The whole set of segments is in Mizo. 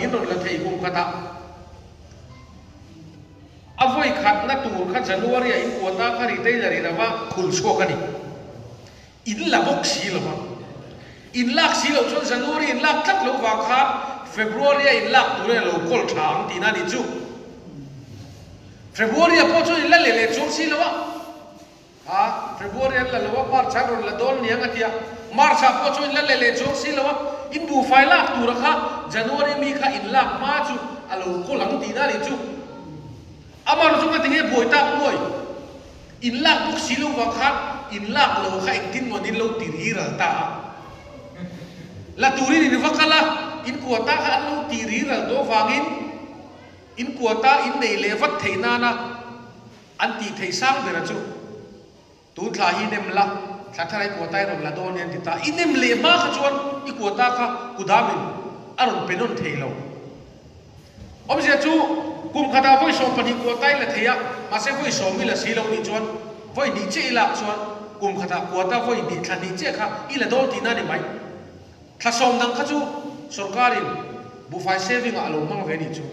in rawn la thei kum khatah. A vawi khatna tur kha January ah in quota kha retailer in a va khul chhuak a ni. In la bawk si lo va. In lak si loh chuan January in lak tlat lo vang khan February a in lak turin a lo kawl tha ang tihna a ni chu. February ah pawh chuan in la leh leh chuang si lo a. A, February an la lo a, March an rawn la dawn niang a ti a. March ah pawh chuan in la leh leh chuang si lo a. In buhfai lak tura kha January mi kha in lak hma chu a lo kawl ang tihna a ni chu. Amah chu nga tinge buai tak mawi? In lak bawk si lo vang khan in lak lo kha engtin maw nin lo ti ri ral ta a. La turin in va kal a, in quota kha an lo ti ri ral tawh vangin in quota in nei leh vat theih nana an tih theih sang bera chu Tun thla hi nem la, thla thar i quota i rawn la dawn nia an ti ta. I nem leh hma kha chuan i quota kha kudamin a rawn pe nawn thei lo. Awmzia chu kum khatah vawi 12 quota i la thei a, mahse vawi sawm i la si lo nih chuan vawi hnih chiah i lak chuan kum khatah quota vawi hnih thla hnih chiah kha i la dawn tihna a ni mai. Thla sawm dang kha chu sorkarin buhfai saving ah a lo hmang ve nih chu.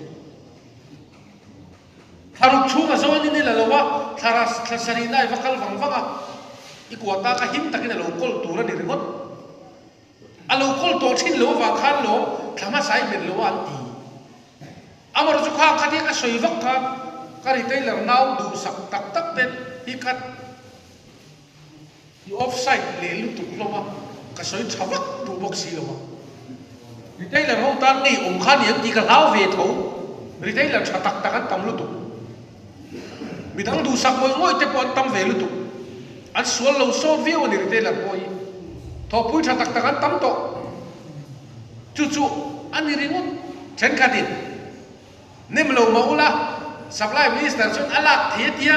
Thla ruk chhung a zawn in i la lo a, thla ra thla sarih na i va kal vang vang a, i kuah ta kha him takin a lo kawl tur a ni ringawt. A lo kawl tawh thin lo avang khan lawm thla hmasa i hmet lo a an ti. Amaherawhchu chu khang khat hi ka sawi vak khan ka retailer nau duhsak tak tak te hi khat I offside leh lutuk hlawm a, ka sawi tha vak duh bawk si lo a. Retailer ho tan ngei awm kha ni ang tih ka hlau ve tho. Retailer tha tak tak an tam lutuk. Midang duhsak ngawih ngawih te pawh an tam ve lutuk. An sual lo sawt viau a ni retailer pawh hi. Thawhpui tha tak tak an tam tawh. Chu chu a ni ringawt thenkhatin. Nem lo mah ula, Supply Minister chuan a lak thei a tia,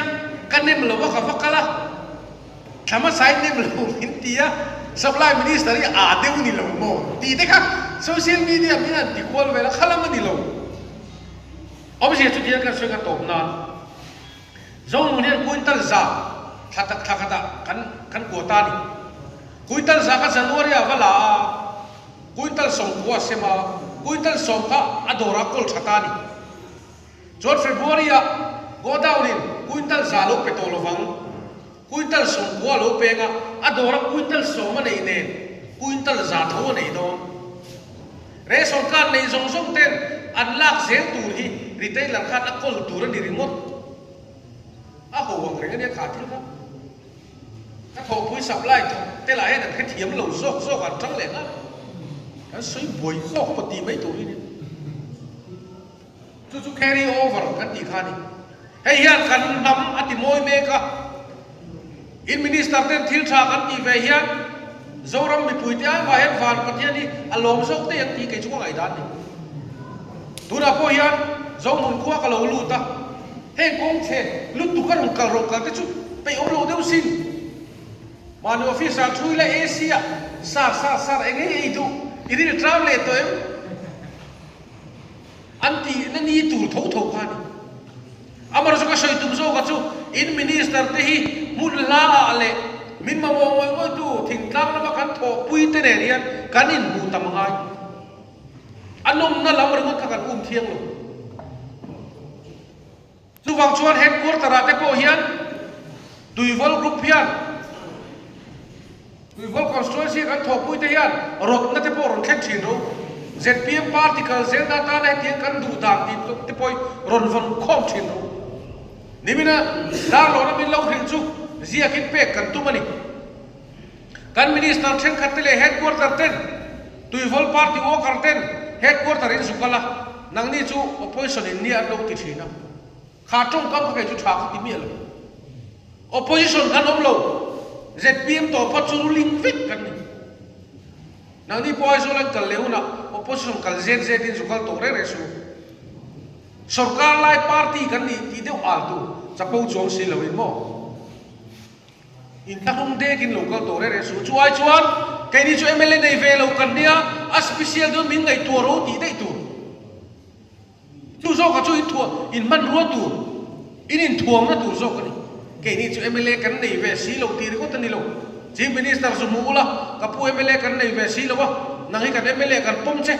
ka nem lo a ka va kal a, thla hmasain nem lo min ti a, Supply Minister hi aa deuh ni lo maw tih te kha social media min han ti kual vel a, kha lam a ni lo. Awmzia chu tihian kan sawi kha tawp nan Zonun hian quintal za thla tak thla khatah kan kan kuah ta a ni. Quintal za kha January ah va la a, Quintal 90 a sem a, quintal sawm kha a dawrah kawl tha ta a ni. Chuan February ah godown in quintal za lo pe tawh lovang. Quintal 90 a lo peng a, a dawra quintal sawm a neih nen quintal za tho a nei dawn. Ration card nei zawng zawng ten an lak zel tur hi retailer khan a kawl tur a ni ringawt. A ho ang reng a nia kha thil kha. Ka thawhpui supply thawk te lah hian an hrethiam lo zawk zawk an tang leh nghal. Kan sawi buai zawk emaw tih mai tur hi nia. Chu chu carry over kan tih kha a ni. Hei hian kan hnam a ti mawi mek a. In minister ten thil tha kan tih ve hian Zoram mipui te ai mah hian Van Pathian hi a lawm zawk daih ang tih kei chu ka ngaihdan a ni. Tunah pawh hian Zohmun khua ka lo lut a. Heng kawng chhe lutuk a rawn kal rawn kal te chu peih awm lo deuh sin. Mahni office ah thu ila AC ah sar sar sar eng ei ei duh i ril tram leh tawh em? An tih na ni tur tho tho kha a ni. Amaherawhchu chu ka sawi tum zawk a chu in minister te hi hmun hla ah leh min mamawh ngawih ngawih tu thingtlang lama kan thawhpui te nen hian kan inhmuh tam a ngai. A nawmna lam ringawt kha kan um thiang lo. Chuvang chuan headquarter ah te pawh hian Tuivawl group hian Tuivawl constituency kan thawhpui te hian rawtna te pawh rawn thleng thin ro. Zpm party kal zelna atana hetiang kan duh dan tih te pawh hi rawn vawn khawm thin ro. Nimina Darlawna min lo hrilh chu ziakin pek kan tum a ni. Kan Minister thenkhat te leh Headquarter ten, Tuivawl Party worker ten Headquarter in zu kal a, nangni chu Opposition in nia an lo ti thin a. Kha tawngkam kha kei chu tha kha ti miah lo. Opposition kan awm lo, zpm tawh phawt chu ruling vek kan ni. Nangni pawh Aizawl an kal leh hunah Opposition kal zet zet in zu kal tawh reng reng suh. Sorkar lai party kan nih tih deuh al tu chapo chuang si lo in maw? Inthlahrung dekin lo kal tawh reng reng suh. Chu ai chuan keini chu mla nei ve lo kan nia, a special dawn min ngaihtuah ro tih daih tur. Chu zawkah chu inthuah, inhmanrua tur, in inthuamna tur zawk a ni. Keini chu mla kan nei ve si lo tih ringawt a ni lo. Chief Minister zu hmu ula, ka pu mla kan nei ve si lo a, nang hi kan mla kan pawm che.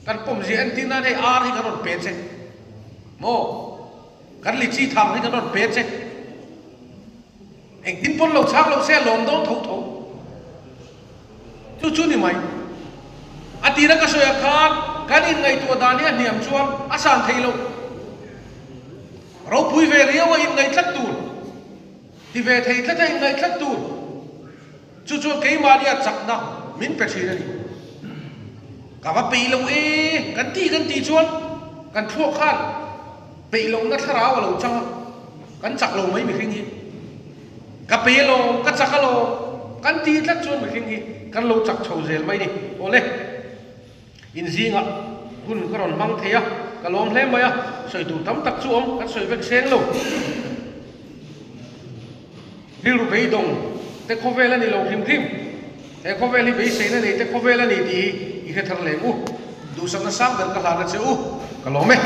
Kan pawmzia entir nan hei ar hi kan rawn pe che maw? Kan lichi thang hi kan rawn pe che. Engtin pawn lo chhang lo se a lawm dawn tho tho. Chu chu ni mai. A tira ka sawi ah khan kan inngaihtuah dan hi a hniam chuan a san thei lo. Ropui ve riau a inngaih tlat tur. Ti ve thei tlat a inngaih tlat tur. Chu chuan keimahni a chakna min pe thin a ni. Ka va peih lo e, kan ti kan tih chuan kan thluak khan peih lohna thlarau a lo chang a, kan chak lo mai mihring hi. Ka pe lo, ka chak alawm, kan ti tlat chuan mihring hi kan lo chak chho zel mai ni. Awle, inzingah hun ka rawn hmang thei a, ka lawm hle mai a, sawi tur tam tak chu awm, kan sawi vek seng lo. Rilru beidawng te khawvel a ni lo hrim hrim. He khawvel hi beiseina nei te khawvel a ni tih hi i hre thar lem u. Duhsakna sang ber ka hlan a che u, ka lawm e.